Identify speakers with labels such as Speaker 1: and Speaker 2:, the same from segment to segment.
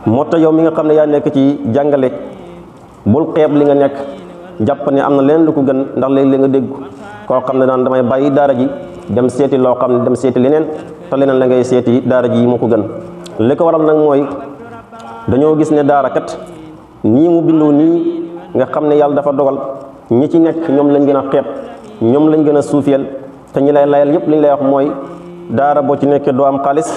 Speaker 1: moo tax yow mi nga xam ne yaa nekk ci jàngale bul xeeb li nga nekk, jàpp ne am na leen lu ko gën, ndax léeg-léeg nga dégg koo xam ne daan damay bàyyi daara ji dem seeti loo xam ne dem seeti leneen, te leneen la ngay seeti daara ji moo ko gën. li ko waral nag mooy dañoo gis ne daara kat nii mu bindoo nii nga xam ne yàlla dafa dogal ñi ci nekk ñoom lañ gën a xeeb, ñoom lañ gën a suufeel, te ñi lay layal yëpp li ñu lay wax mooy daara boo ci nekkee doo am xaalis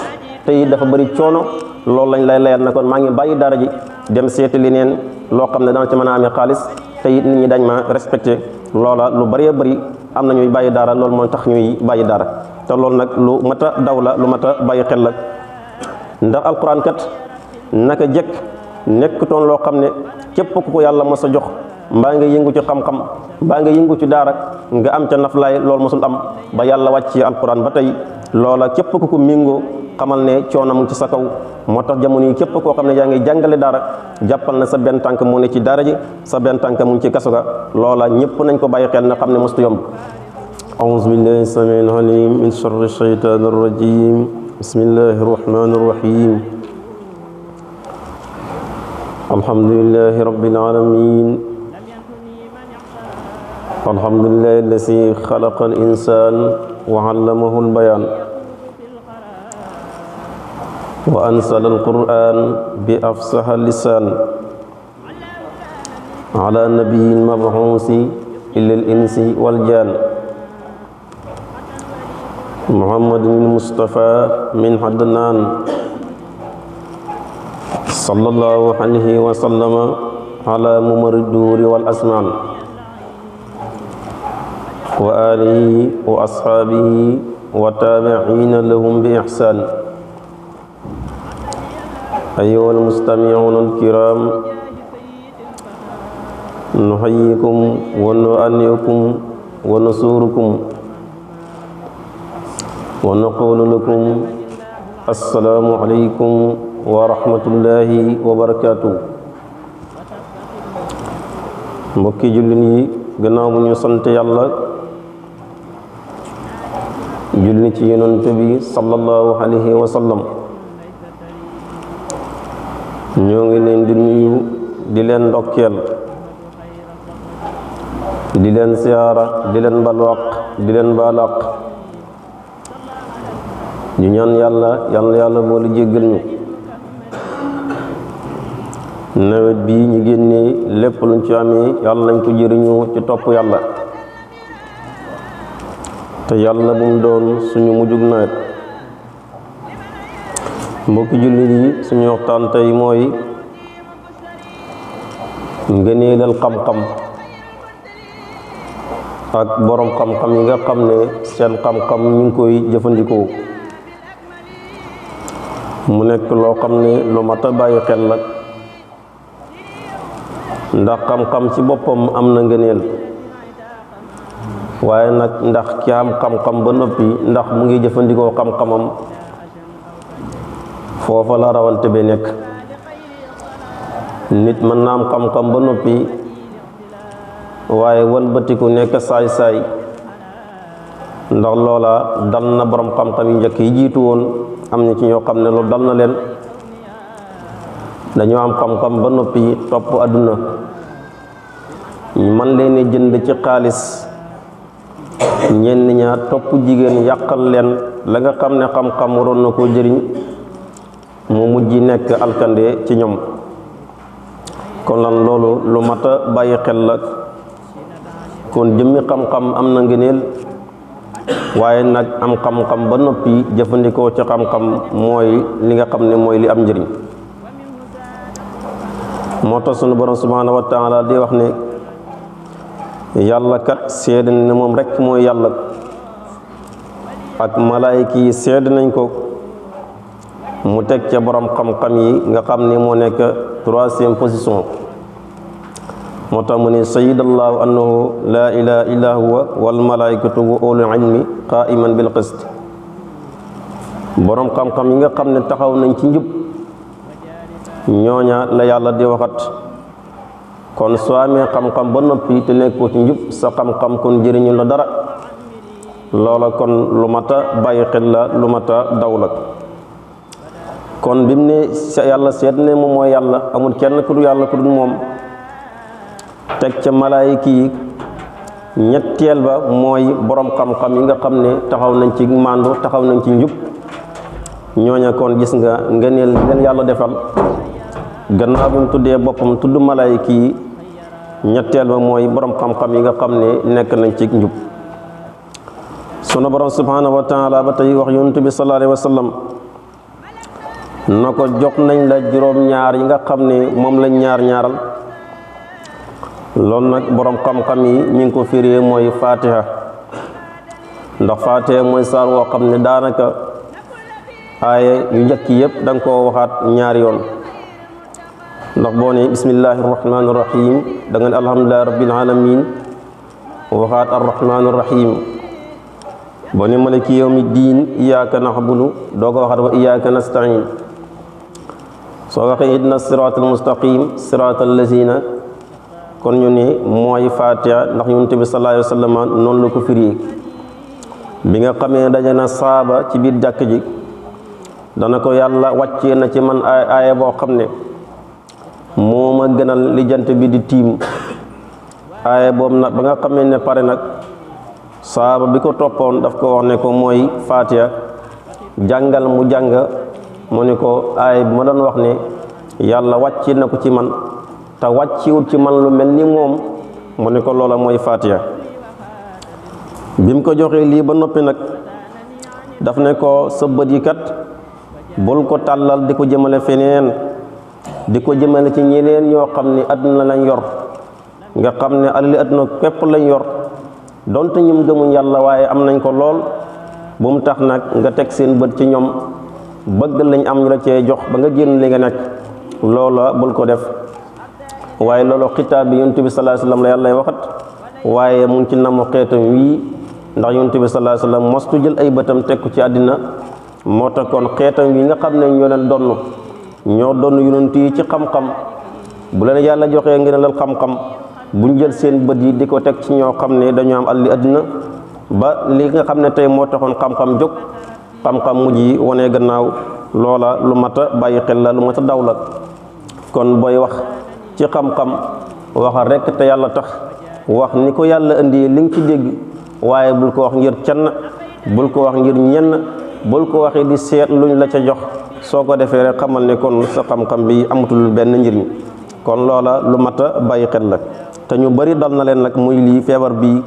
Speaker 1: te it dafa bëri coono. loolu lañ lay layal na kon maa ngi bàyyi daara ji dem seeti leneen loo xam ne dana ci mën a amee xaalis te it nit ñi dañ ma respecté. loola lu bëree bëri am na ñuy bàyyi daara, loolu moo tax ñuy bàyyi daara, te loolu nag lu mat a daw la, lu mat a bàyyi xel la. ndax alquran kat naka jekk nekkutoon loo xam ne képp ku ko yàlla mos a jox mbaa nga yëngu ci xam-xam mbaa nga yëngu ci daara nga am ca naflaay, loolu mosul am ba yàlla wàcc ci alquran ba tey. loola képp ku ko méngoo xamal ne coono mu ci sa kaw. moo tax jamono yi képp koo xam ne yaa ngi jàngale daara jàppal na sa benn tànk mu ne ci daara ji, sa benn tànk mu ngi ci kaso ga. loola ñëpp nañ ko bàyyi xel na xam ne mostu yomb. a'uuzu billahi samiil aliim min sharri shaytaani rajiim. bismillahi rahmaani rahiim. alhamdulillahi rabbil aalamiin. alhamdulillahi allazii xalaqal insaan wa allamahul bayaan wa anzalal qur'aan bi afsahil lisaan ala nabiyil mab'uusi ilal insi wal jaan muhammadin mustafa min adnaan sallallahu alayhi wa sallama ala mumarrid duuri wal asmaan wa alihi wa ashaabihi wa taabiciina lahum bi ixsaan. ayyuhal mustamicuuna alkiraam, nuxayyikum wa nu'anni'ukum wa nasuurukum wa naqulu lakum assalaamu aleykum wa rahmatullahi wa barakaatuh. mbokki jullit yi, gannaaw bu ñu sant yàlla julli ci yonent bi sallallahu alayhi wa sallam, ñoo ngi leen di nuyu di leen ndokkeel, di leen siyaara, di leen balwaq, di leen baalaq. ñu ñaan yàlla boole jéggal ñu. nawet bii ñu génnee lépp luñ ci amee yàlla nañ ko jëriñoo ci topp yàlla, te yàlla bu mu doon suñu mujjug nawet. mbokki jullit yi, suñu waxtaan tey mooy ngëneelal xam-xam ak borom xam-xam yi nga xam ne seen xam-xam ñu ngi koy jëfandikoo. mu nekk loo xam ne lu mat a bàyyi xel la, ndax xam-xam ci boppam am na ngëneel, waaye nag ndax ki am xam-xam ba noppi ndax mu ngi jëfandikoo xam-xamam, foofa la rawante be nekk. nit mën na am xam-xam ba noppi waaye walbatiku nekk saay-saay, ndax loola dal na borom xam-xam yi njëkk yi jiitu woon. am na ci ñoo xam ne loolu dal na leen, dañoo am xam-xam ba noppi topp àdduna, man leen jënd ci xaalis. ñenn ñaa topp jigéen yàqal leen la nga xam ne xam-xam waroon na koo jëriñ, mu mujj nekk alkande ci ñoom. kon lan loolu lu mat a bàyyi xel la. kon jëmmi xam-xam am na ngëneel, waaye nag am xam-xam ba noppi jëfandikoo ci xam-xam mooy li nga xam ne mooy li am njëriñ. moo tax sunu borom subhaanahu wa taala di wax ne yàlla kat seede na moom rekk mooy yàlla, ak malaayika yi seede nañ ko. mu teg ca borom xam-xam yi nga xam ne moo nekk troisième position. moo tax mu ne sayidallahu annahu laa ilaha illa huwa wal malaikatu wa ulul ilmi qaiman bil qist. borom xam-xam yi nga xam ne taxaw nañ ci njub, ñooña la yàlla di waxat. kon soo amee xam-xam ba noppi te nekkoo ci njub, sa xam-xam kon jëriñu la dara. loola kon lu mat a bàyyi xel la, lu mat a daw la. kon bi mu ne yàlla seet ne moom mooy yàlla amul kenn ku dul yàlla ku dul moom teg ca malaayika yi ñetteel ba mooy borom xam-xam yi nga xam ne taxaw nañ ci màndu taxaw nañ ci njub ñooña kon gis nga ngëneel leen yàlla defal gannaaw bi mu tuddee boppam tudd malaayika yi ñetteel ba mooy borom xam-xam yi nga xam ne nekk nañ ci njub sunu borom subhanahu wa taala ba tey wax yonent bi sallallahu alayhi wa sallam na ko jox nañ la juróom-ñaar yi nga xam ne moom lañ ñaar-ñaaral loolu nag borom xam-xam yi ñu ngi ko firee mooy fatiha ndax fatiha mooy saar woo xam ne daanaka aaye yu njëkk yëpp da nga koo waxaat ñaari yoon ndax boo ne bismillahi arrahmani irrahim da nga ne alhamdulilahi rabbil alamin waxaat arrahmani irrahim boo ne maliki yawmi diin iyyaka na'budu doo ko waxaat wa iyyaka nasta'in soo waxee ihdina siratal mustaqim siratal lazina kon ñu ne mooy fatiha ndax yonent bi sallallahu alayhi wa sallam noonu la ko firi bi nga xamee daje na saaba ci biir jàkk ji dana ko yàlla wàccee na ci man aaya boo xam ne moo ma gënal li jant bi di tiim aaya boobu nag ba nga xamee ne pare nag saaba bi ko toppoon daf ko wax ne ko mooy fatiha jàngal mu jàng mu ne ko aaya bi ma doon wax ne yàlla wàcce na ko ci man te wàcciwul ci man lu mel ni moom mu ne ko loola mooy fatiha bi mu ko joxee lii ba noppi nag daf ne ko sa bët yi kat bul ko tàllal di ko jëmale feneen di ko jëmale ci ñeneen ñoo xam ne àdduna lañ yor nga xam ne alali àdduna képp lañ yor donte ñum gëmuñ yàlla waaye am nañ ko lool bu mu tax nag nga teg seen bët ci ñoom bëgg lañ am ñu la cee jox ba nga génn li nga nekk loola bul ko def waaye loolu xitaab bi yonent bi sallallahu alayhi wasallam la yàlla waxat waaye mu ngi ci namu xeetam wii ndax yonent bi sallallahu alayhi wasallam mostu jël ay bëtam teg ko ci àddina moo tax kon xeetam wi nga xam ne ñoo leen donn yonent yi ci xam-xam bu leen yàlla joxee ngeen lal xam-xam buñ jël seen bët yi di ko teg ci ñoo xam ne dañoo am alli àddina ba li nga xam ne tey moo taxoon xam-xam jóg xam-xam mujj yi wane gannaaw loola lu mat a bàyyi xel la lu mat a daw la kon booy wax ci xam-xam waxal rekk te yàlla tax wax ni ko yàlla indi li nga ci dégg waaye bul ko wax ngir kenn bul ko wax ngir ñenn bul ko waxee di seet luñ la ca jox soo ko defee rek xamal ne kon sa xam-xam bi amatul benn njëriñ kon loola lu mat a bàyyi xel la te ñu bari dal na leen nag muy lii feebar bii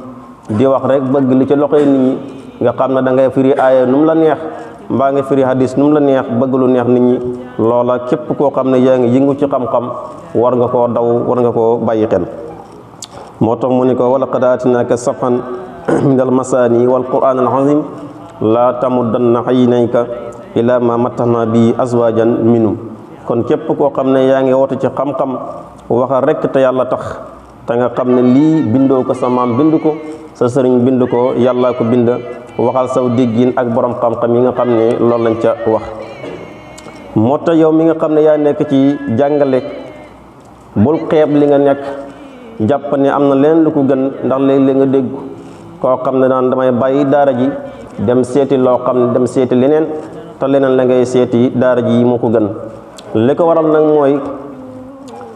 Speaker 1: di wax rek bëgg li ci loxoy nit ñi nga xam ne da ngay firi aaya nu mu la neex mbaa nga firi hadis nu mu la neex bëgg lu neex nit ñi loola képp koo xam ne yaa ngi yëngu ci xam-xam war nga koo daw war nga koo bàyyi xel moo tax mu ne ko wala qad aatinaaka sab'an minal masaani wal qur'aanil aziim laa tamuddanna aynayka ilaa maa matta'naa bihi azwaajan minhum kon képp koo xam ne yaa ngi woote ci xam-xam waxal rekk te yàlla tax te nga xam ne lii bindoo ko sa maam bind ko sa sëriñ bind ko yàlla ko bind waxal saw déggin ak borom xam-xam yi nga xam ne loolu lañ ca wax moo tax yow mi nga xam ne yaa nekk ci jàngale bul xeeb li nga nekk jàpp ne am na leen lu ko gën ndax léeg-léeg nga dégg koo xam ne daan damay bàyyi daara ji dem seeti loo xam ne dem seeti leneen te leneen la ngay seeti daara ji moo ko gën li ko waral nag mooy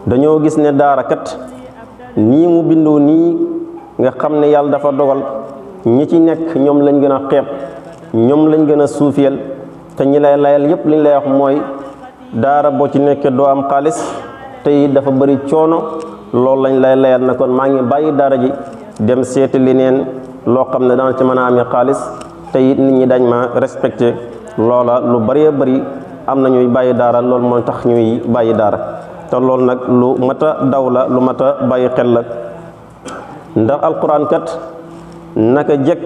Speaker 1: dañoo gis ne daara kat nii mu bindoo nii nga xam ne yàlla dafa dogal ñi ci nekk ñoom lañ gën a xeeb ñoom lañ gën a suufeel te ñi lay layal yépp liñ lay wax mooy daara boo ci nekkee doo am xaalis te it dafa bëri coono loolu lañ lay layal na kon maa ngi bàyyi daara ji dem seeti leneen loo xam ne dana ci mën a amee xaalis te it nit ñi dañ ma respecté loola lu bëree bëri am na ñuy bàyyi daara loolu mooy tax ñuy bàyyi daara te loolu nag lu mat a daw la lu mat a bàyyi xel la ndax alquran kat naka jekk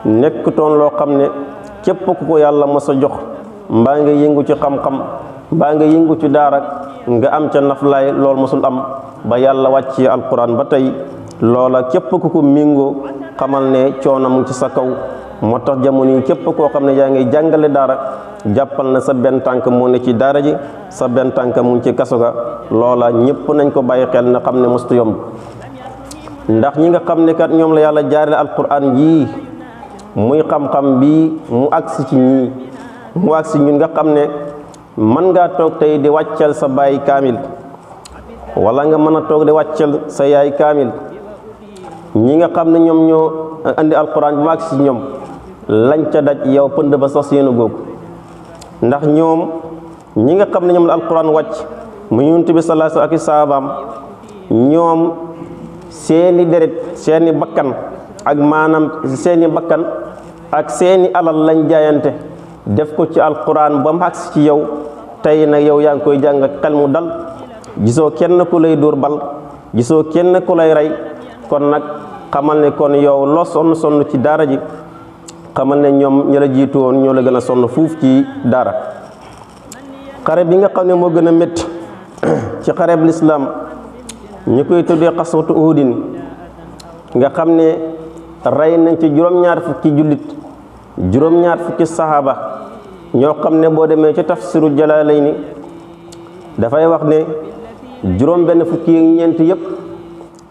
Speaker 1: nekkutoon loo xam ne képp ku ko yàlla mos a jox mbaa nga yëngu ci xam-xam mbaa nga yëngu ci daara nga am ca naflaay loolu mosul am ba yàlla wàcc alquran ba tey loola képp ku ko méngoo xamal ne coono mu ci sa kaw moo tax jamono yi képp koo xam ne yaa ngi jàngale daara jàppal na sa benn tànk moo ne ci daara ji sa benn tànk mu ngi ci kaso ga loola ñëpp nañ ko bàyyi xel na xam ne mustu yomb ndax ñi nga xam ne kat ñoom la yàlla jaarale alquran yii muy xam-xam bii mu agsi ci ñii mu agsi ñun nga xam ne mën ngaa toog tey di wàccal sa baay kaamil wala nga mën a toog di wàccal sa yaay kaamil ñi nga xam ne ñoom ñoo andi alquran bi maag si ñoom lañ ca daj yow pënd ba sax seenu googu ndax ñoom ñi nga xam ne ñoom la alquran wàcc mu yonent bi sallallahu alayhi wasallam ak i saabaam ñoom seeni deret seeni bakkan ak maanaam seeni bakkan ak seeni alal lañ jaayante def ko ci alquran ba mu agsi ci yow tey nag yow yaa ngi koy jàng xel mu dal gisoo kenn ku lay dóor bal gisoo kenn ku lay rey kon nag xamal ne kon yow loo sonn ci daara ji xamal ne ñoom ña la jiitu woon ñoo la gën a sonn fuuf ci daara xare bi nga xam ne moo gën a métti ci xareb lislaam ñu koy tuddee xaswatu uhudin nga xam ne rey nañ ci juróom-ñaar fukki jullit juróom-ñaar fukki saxaaba ñoo xam ne boo demee ci tafsiru jalaalayni dafay wax ne juróom benn fukki ak ñeent yëpp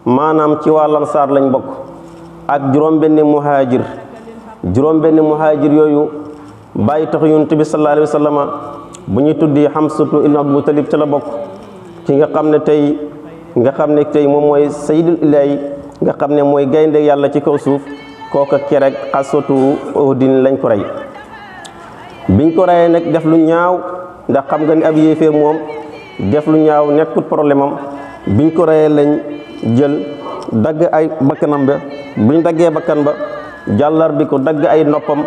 Speaker 1: maanaam ci waa lansaar lañ bokk ak juróom benn muhaajir yooyu bàyyi tax yonent bi sallallahu alayhi wa sallam bu ñu tuddi Hamsatu ibn Abdul Muttalib ca la bokk ki nga xam ne tey moom mooy sayyidul ilaahi nga xam ne mooy gaynde yàlla ci kaw suuf kooka kerek xaswatu Uhudin lañ ko rey biñ ko reyee nag def lu ñaaw ndax xam nga ni ab yéeféer moom def lu ñaaw nekkut problème am biñ ko reyee lañ jël dagg ay bakkanam ba biñ daggee bakkan ba jàllar bi ko dagg ay noppam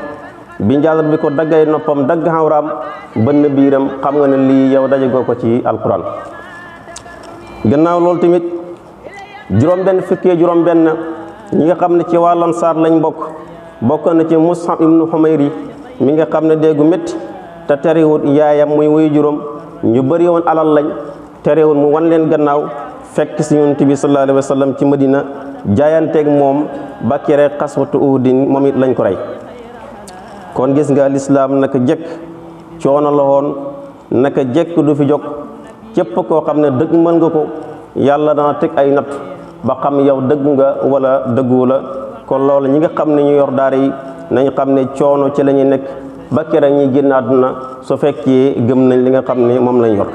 Speaker 1: biñ jàllar bi ko dagg ay noppam dagg xawraam bënn biiram xam nga ne lii yow dajegoo ko ci alquran gannaaw loolu tamit juróom benn ñi nga xam ne ci waa Ansaar lañ bokk na ci Mus'ab ibnu Umayr mi nga xam ne déggu métti te terewul yaayam muy wuy juróom ñu bëri woon alal lañ terewul mu wan leen gannaaw fekk si Yonent bi sallallahu alayhi wa sallam ci Madina jaayanteeg moom ba kere xaswatu Uhudin moom it lañ ko rey kon gis nga lislaam naka jekk coono la woon naka jekk du fi jóg képp koo xam ne dëgg mën nga ko yàlla dana teg ay natt ba xam yow dëgg nga wala dëggu la kon loolu ñi nga xam ne ñu yor daara yi nañ xam ne coono ci la ñuy nekk ba kere ñuy génn àdduna su fekkee gëm nañ li nga xam ne moom lañ yor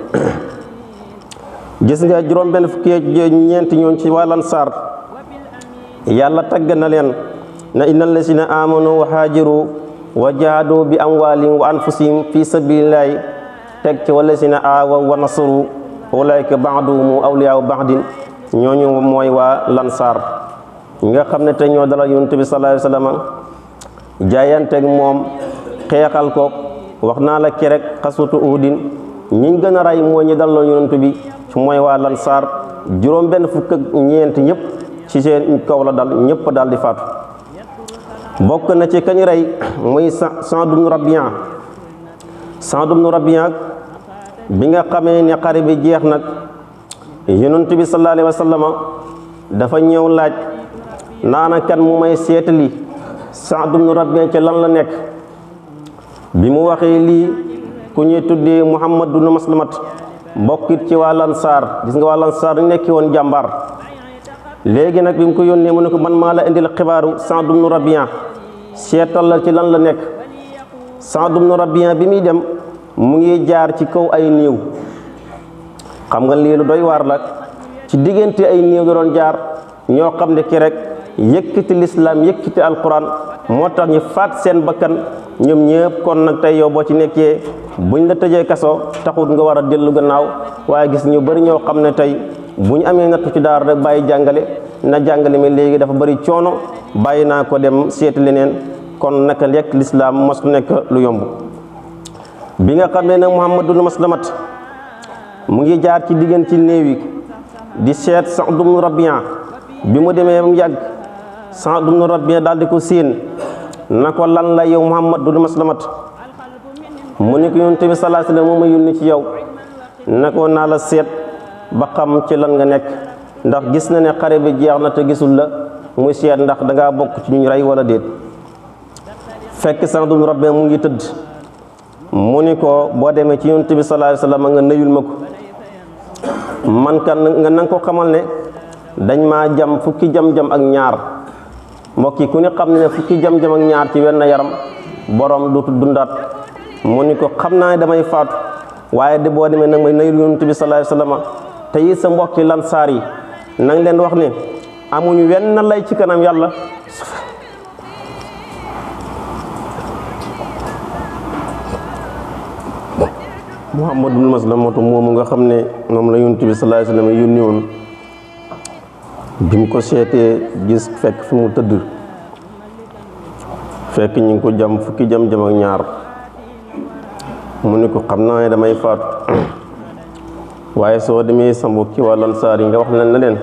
Speaker 1: gis nga juróom benn fukki ñeenti ñooñ ci waa Ansaar yàlla tagg na leen na innal lazina amanu wa haajaru wa jaahadu bi amwaalihim wa anfusihim fi sabilillahi teg ci wallazina aawaw wa nasaru ulaika ba'duhum awliyaa'u ba'din ñooñu mooy waa Ansaar ñi nga xam ne te ñoo dalal Yonent bi sallallahu alayhi wa sallam jaayanteeg moom xeexal ko wax naa la kerek xaswatu Uhudin ñi gën a rey mooy ñi dalal Yonent bi mooy waa Ansaar juróom benn fukk ak ñeent ñëpp ci seen kaw la dal ñëpp daal di faatu bokk na ci kañ rey muy Sa'd ibn Rabi'a bi nga xamee ne xare bi jeex nag Yonent bi sallallahu alayhi wa sallam dafa ñëw laaj naana kan mu may seetali Sa'd ibn Rabi'a ci lan la nekk bi mu waxee lii ku ñuy tuddee Muhammad ibn Maslamat bokkit ci waa Ansaar gis nga waa Ansaar ñu nekki woon jàmbaar léegi nag bi mu ko yónnee mu ne ko man maa la indil xibaaru Sa'd ibn Rabi'a seetal la ci lan la nekk Sa'd ibn Rabi'a bi muy dem mu ngi jaar ci kaw ay néew xam nga lii lu doy waar la ci diggante ay néew da doon jaar ñoo xam ne ki rek yëkkati lislaam yëkkati alquran moo tax ñu faat seen bakkan ñoom ñëpp kon nag tey yow boo ci nekkee buñ la tëjee kaso taxut nga war a dellu gannaaw waaye gis ñu bëri ñoo xam ne tey bu ñu amee nattu ci daara rek bàyyi jàngale na jàngale mi léegi dafa bëri coono bàyyi naa ko dem seeti leneen kon naka lekk lislaam mos nekk lu yomb bi nga xam ne nag Muhammadu Maslamat mu ngi jaar ci diggante ci néew yi di seet Sa'd ibn Rabi'a bi mu demee ba mu yàgg Sa'd ibn Rabi'a daal di ko séen na ko lan la yow Muhammadu Maslamat mu ne ko Yonent bi sallallahu alayhi wa sallam moo ma yónni ci yow na ko naa la seet ba xam ci lan nga nekk ndax gis na ne xare bi jeex na te gisul la muy seet ndax dangaa bokk ci ñu rey wala déet fekk Sa'd ibn Rabi'a mu ngi tëdd mu ni ko boo demee ci Yonent bi sallallahu alayhi wa sallam nga nëyul ma ko man kan nga nanga ko xamal ne dañ maa jam fukki jam-jam ak ñaar mbokk yi ku ne xam ne fukki jam-jam ak ñaar ci wenn yaram borom dootu dundaat mu ni ko xam naa ne damay faatu waaye de boo demee nag may nayul yonent bi sallallahu alayhi wasallam te it sa mbokki lansaar yi nang leen wax ne amuñu wenn lay ci kanam yàlla Muhammadul Maslamatu moomu nga xam ne moom la yonent bi sallallahu alayhi wasallam yónni woon bi mu ko seetee gis fekk fi mu tëdd fekk ñu ngi ko jam fukki jam-jam ak ñaar mu ne ko xam naa ne damay faatu waaye soo demee sa mbokki waa Ansaar yi nga wax leen na leen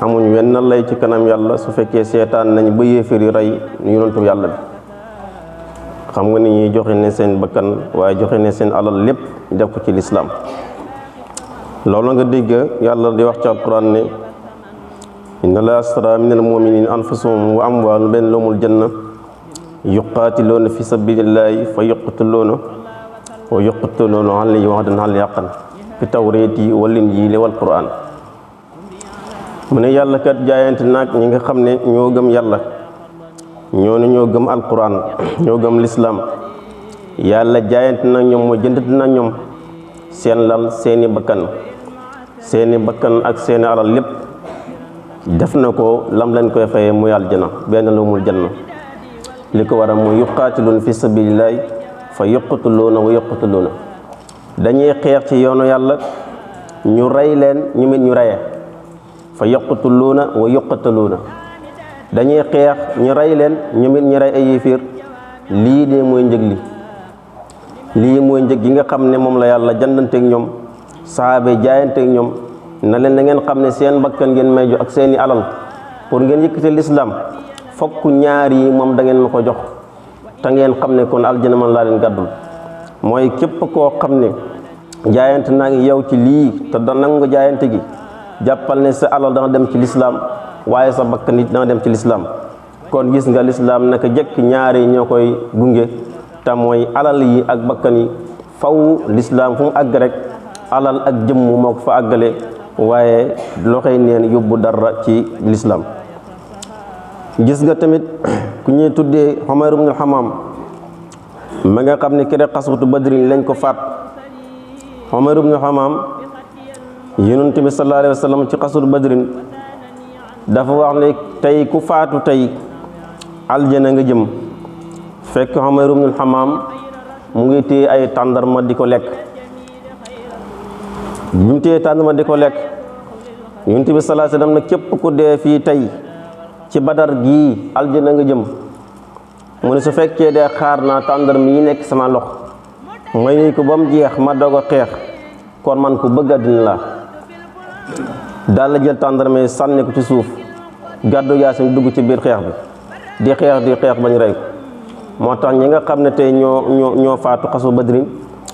Speaker 1: amuñ wenn lay ci kanam yàlla su fekkee seetaan nañ ba yéeféri rey yonentu yàlla bi xam nga ni ñuy joxe ne seen bakkan waaye joxe ne seen alal lépp def ko ci lislaam loolu nga dégg yàlla di wax ci alquran ne inna la astara minal mu'minina anfusahum wa amwaalahum bi anna lahumul janna yuqaatiluuna fi sabilillahi fa yuqtaluuna wa yuqtaluuna alayhi wa'dan haqqan fi tawreeti wal injiili wal qur'aan mu ne yàlla kat jaayante nag ñi nga xam ne ñoo gëm yàlla ñoo gëm alquran ñoo gëm lislaam yàlla jaayante nag ñoom mooy jëndati nag ñoom seen lal seeni bakkan ak seeni alal lépp def na ko lam leen koy fayee muy aljana benn la mul janna li ko waral muy yuqaatiluuna fi sabilillahi fa yuqtaluuna wa yuqtaluuna dañuy xeex ci yoonu yàlla ñu rey leen ñu mit ñu reye fa yuqtaluuna wa yuqtaluuna dañuy xeex ñu rey leen ñu mit ñu rey ay yéeféer lii de mooy njëg lii mooy njëg gi nga xam ne moom la yàlla jandanteeg ñoom sahaaba jaayanteeg ñoom na leen da ngeen xam ne seen bakkan ngeen may jox ak seeni alal pour ngeen yëkkate lislaam fokk ñaar yi moom da ngeen ma ko jox te ngeen xam ne kon aljana man laa leen gàddul mooy képp koo xam ne jaayante naa ngi yow ci lii te da nangu jaayante gi jàppal ne sa alal dana dem ci lislaam waaye sa bakkan nit dana dem ci lislaam kon gis nga lislaam naka jëkk ñaar yi ñoo koy gunge te mooy alal yi ak bakkan yi faw lislaam fu mu àgg rek alal ak jëmm moo ko fa àggale waaye loxoy neen yóbbu dara ci lislaam gis nga tamit ku ñuy tuddee Umayr ibn Hammam ma nga xam ne kere xaswatu badrin lañ ko faat Umayr ibn Hammam yonent bi sallallahu alayhi wa sallam ci xaswatu badrin dafa wax ne tey ku faatu tey aljana nga jëm fekk Umayr ibn Hammam mu ngi téye ay tàndarma di ko lekk bi mu téye tàndarma di ko lekk yonent bi sallallahu alayhi wa sallam ne képp ku dee fii tey ci badar gii aljana nga jëm mu ne su fekkee dee xaar naa tàndarma yi nekk sama lox may ni ko ba mu jeex ma doog a xeex kon man ku bëgg àddina la daal la jël tàndarma yi sànni ko ci suuf gàddu yaasim dugg ci biir xeex bi di xeex bañ rey ko moo tax ñi nga xam ne tey ñoo faatu xasu badrin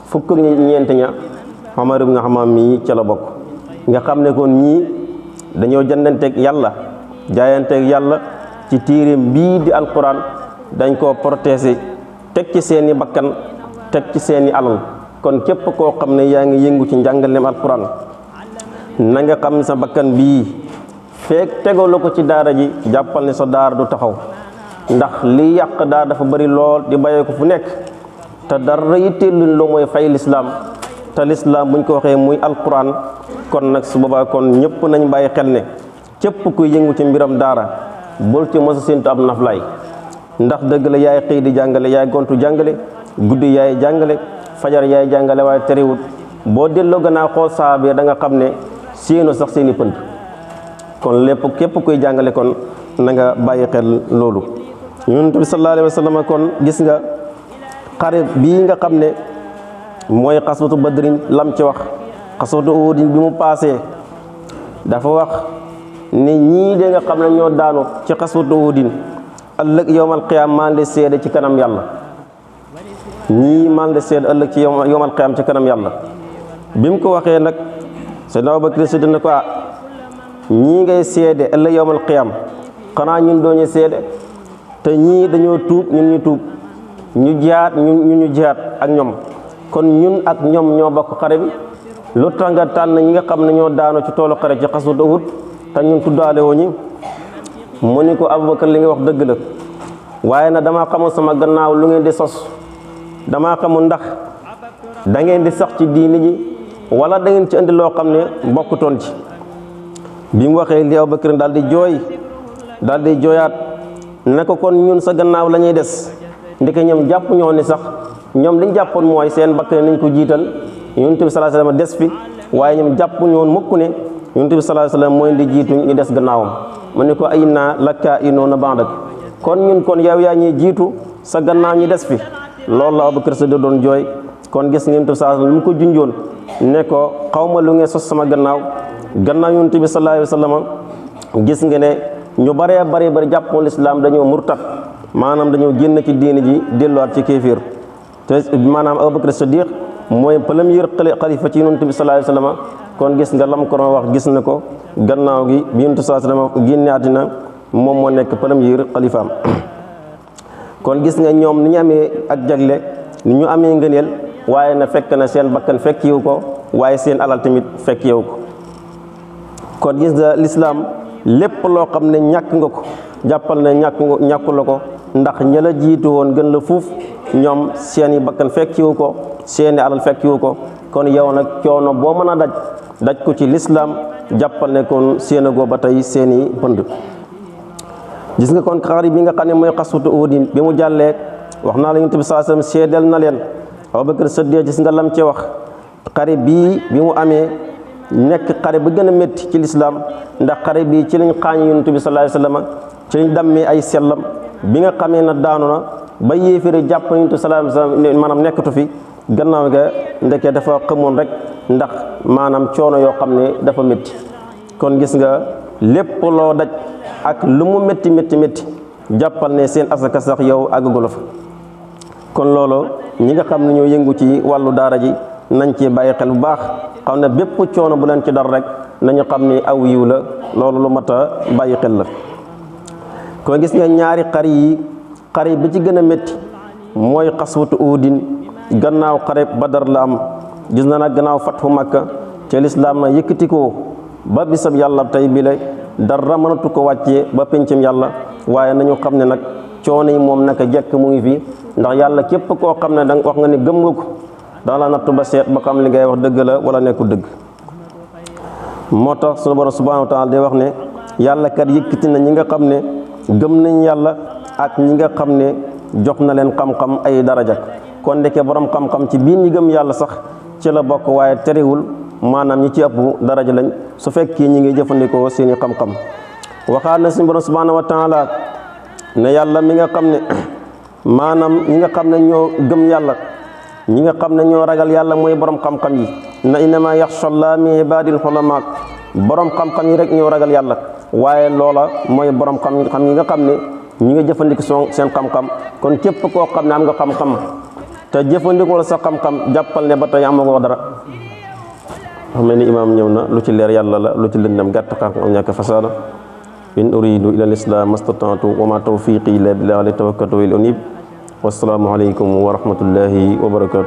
Speaker 1: fukk ak ñeent ña Umar ibn Hammam mii ca la bokk nga xam ne kon ñii dañoo jëndanteeg yàlla jaayanteeg yàlla ci téereem bii di alquran dañ koo protéger teg ci seeni bakkan teg ci seeni alal kon képp koo xam ne yaa ngi yëngu ci njàngaleem alquran na nga xam ne sa bakkan bii feek tegaloo ko ci daara ji jàppal ne sa daara du taxaw ndax li yàq daara dafa bari lool di bàyyee ko fu nekk te dara yitteeluñ loo mooy fay lislaam te lislaam buñ ko waxee muy alquran kon nag su boobaa kon ñëpp nañ bàyyi xel ne képp kuy yëngu ci mbiram daara bul ci mos a séntu ab naflaay ndax dëgg la yaay xëy di jàngale yaay gontu jàngale guddi yaay jàngale fajar yaay jàngale waaye terewut boo delloo gannaaw xool saaba da nga xam ne séenu sax seeni pënd kon lépp képp kuy jàngale kon na nga bàyyi xel loolu yonent bi sallallahu alayhi wa sallam kon gis nga xare bii nga xam ne mooy xaswatu badrin lam ci wax xaswatu uhudin bi mu paasee dafa wax ne ñii de nga xam ne ñoo daanu ci xaswatu uhudin ëllëg yowmal qiyaam maa ngi seede ci kanam yàlla ñii maa ngi seede ëllëg ci yowmal qiyaam ci kanam yàlla bi mu ko waxee nag Seydina Abubakar Siddiq ne ko ñii ngay seede ëllëg yowmal qiyaam xanaa ñun dooñu seede te ñii dañoo tuub ñun ñu tuub ñu jihaat ñu jihaat ak ñoom kon ñun ak ñoom ñoo bokk xare bi lu tax nga tànn ñi nga xam ne ñoo daanu ci toolu xare ci xaswatu Uhud te ñun tuddaale woo ñi mu ni ko Abubakar li nga wax dëgg la waaye nag damaa xamul sama gannaaw lu ngeen di sos damaa xamul ndax da ngeen di sax ci diini ji wala da ngeen ci indi loo xam ne bokkutoon ci. bi mu waxee li Abubakar daal di jooyaat ne ko kon ñun sa gannaaw la ñuy des ndeke ñoom jàpp ñoo ni sax ñoom liñ jàppoon mooy seen bakkan nañ ko jiital Yonent bi sallallahu alayhi wasallam des fi waaye ñoom jàpp ñoon mukk ne Yonent bi sallallahu alayhi wasallam mooy di jiitu ñu des gannaawam mu ne ko ay naa lakkaa inoona ba'dak kon ñun kon yow yaa ñuy jiitu sa gannaaw ñi des fi loolu la Abubakar Siddiq doon jooy. kon gis ngeen Yonent bi sallallahu alayhi wasallam lu mu ko junjoon ne ko xawma lu ngeen sos sama gannaaw Yonent bi sallallahu alayhi wasallam gis nga ne ñu bari jàppoon lislaam dañoo murtat maanaam dañoo génn ci diini ji delluwaat ci kéefir te maanaam Abubakar Siddiq mooy premier xalifa ci Yonent bi sallallahu alayhi wasallam kon gis nga lam ko doon wax gis na ko gannaaw gi bi Yonent bi sallallahu alayhi wasallam génne àddina moom moo nekk premier xalifaam kon gis nga ñoom ni ñu amee ak jagle ni ñu amee ngëneel waaye na fekk na seen bakkan fekk yiw ko waaye seen alal tamit fekk yiw ko kon gis nga lislaam lépp loo xam ne ñàkk nga ko jàppal ne ñàkku la ko ndax ña la jiitu woon gën la fuuf ñoom seeni bakkan fekkiwu ko seeni alal fekkiwu ko kon yow nag coono boo mën a daj ko ci lislaam jàppal ne kon séenagoo ba tey seeni pënd gis nga kon xare bi nga xam ne mooy xaswatu Uhud bi mu jàllee wax naa la Yonent bi sallallahu alayhi wasallam seedeel na leen Abubakar Siddiq gis nga lam ci wax xare bii bi mu amee nekk xare ba gën a métti ci lislaam ndax xare bii ci lañ xaañ Yonent bi sallallahu alayhi wasallam ci lañ dammee ay sellam bi nga xamee na daanu na ba yéeféri jàpp Yonent bi sallallahu alayhi wasallam maanaam nekkatu fi gannaaw ga ndeke dafa xamoon rek ndax maanaam coono yoo xam ne dafa métti kon gis nga lépp loo daj ak lu mu métti jàppal ne seen asaka sax yow àggagula fa kon loolu ñi nga xam ne ñoo yëngu ci wàllu daara ji nañ ci bàyyi xel bu baax xam ne bépp coono bu leen ci dar rek nañu xam ni aw yiw la loolu lu mat a bàyyi xel la kon gis nga ñaari xare bi ci gën a métti mooy xaswatu Uhud gannaaw xare Badar la am gis na nag gannaaw fathu Makka ca lislaam na yëkkati ko ba bisab yàlla tey bi la dara mënatu ko wàccee ba pencam yàlla waaye nañu xam ne nag coono yi moom naka jekk mu ngi fi ndax yàlla képp koo xam ne danga wax nga ne gëm nga ko dana la nattu ba seet ba xam li ngay wax dëgg la wala nekkul dëgg moo tax sunu borom subhanahu wa taala day wax ne yàlla kat yëkkati na ñi nga xam ne gëm nañ yàlla ak ñi nga xam ne jox na leen xam-xam ay daraja kon ndeke borom xam-xam ci biir ñi gëm yàlla sax ci la bokk waaye terewul maanaam ñi ci ëpp daraja lañ su fekkee ñi ngi jëfandikoo seeni xam-xam waxaat na suñu borom subhanahu wa taala ne yàlla mi nga xam ne maanaam ñi nga xam ne ñoo gëm yàlla ñi nga xam ne ñoo ragal yàlla mooy borom xam-xam yi na innama yaxsha Allah min ibadil ulama borom xam-xam yi rek ñoo ragal yàlla waaye loola mooy borom xam-xam yi nga xam ne ñi nga jëfandikoo seen xam-xam kon képp koo xam ne am nga xam-xam te jëfandikoo la sa xam-xam jàppal ne ba tey amagoo dara xam ne ni imaam ñëw na lu ci leer yàlla la lu ci lëndam gàtt xam-xam ñàkk fasaada in uridu ila al-islam mastata'tu wa ma tawfiqi illa billah alayhi tawakkaltu wa ilayhi unib wassalaamu alaykum wa rahmatullahi wa barakatuh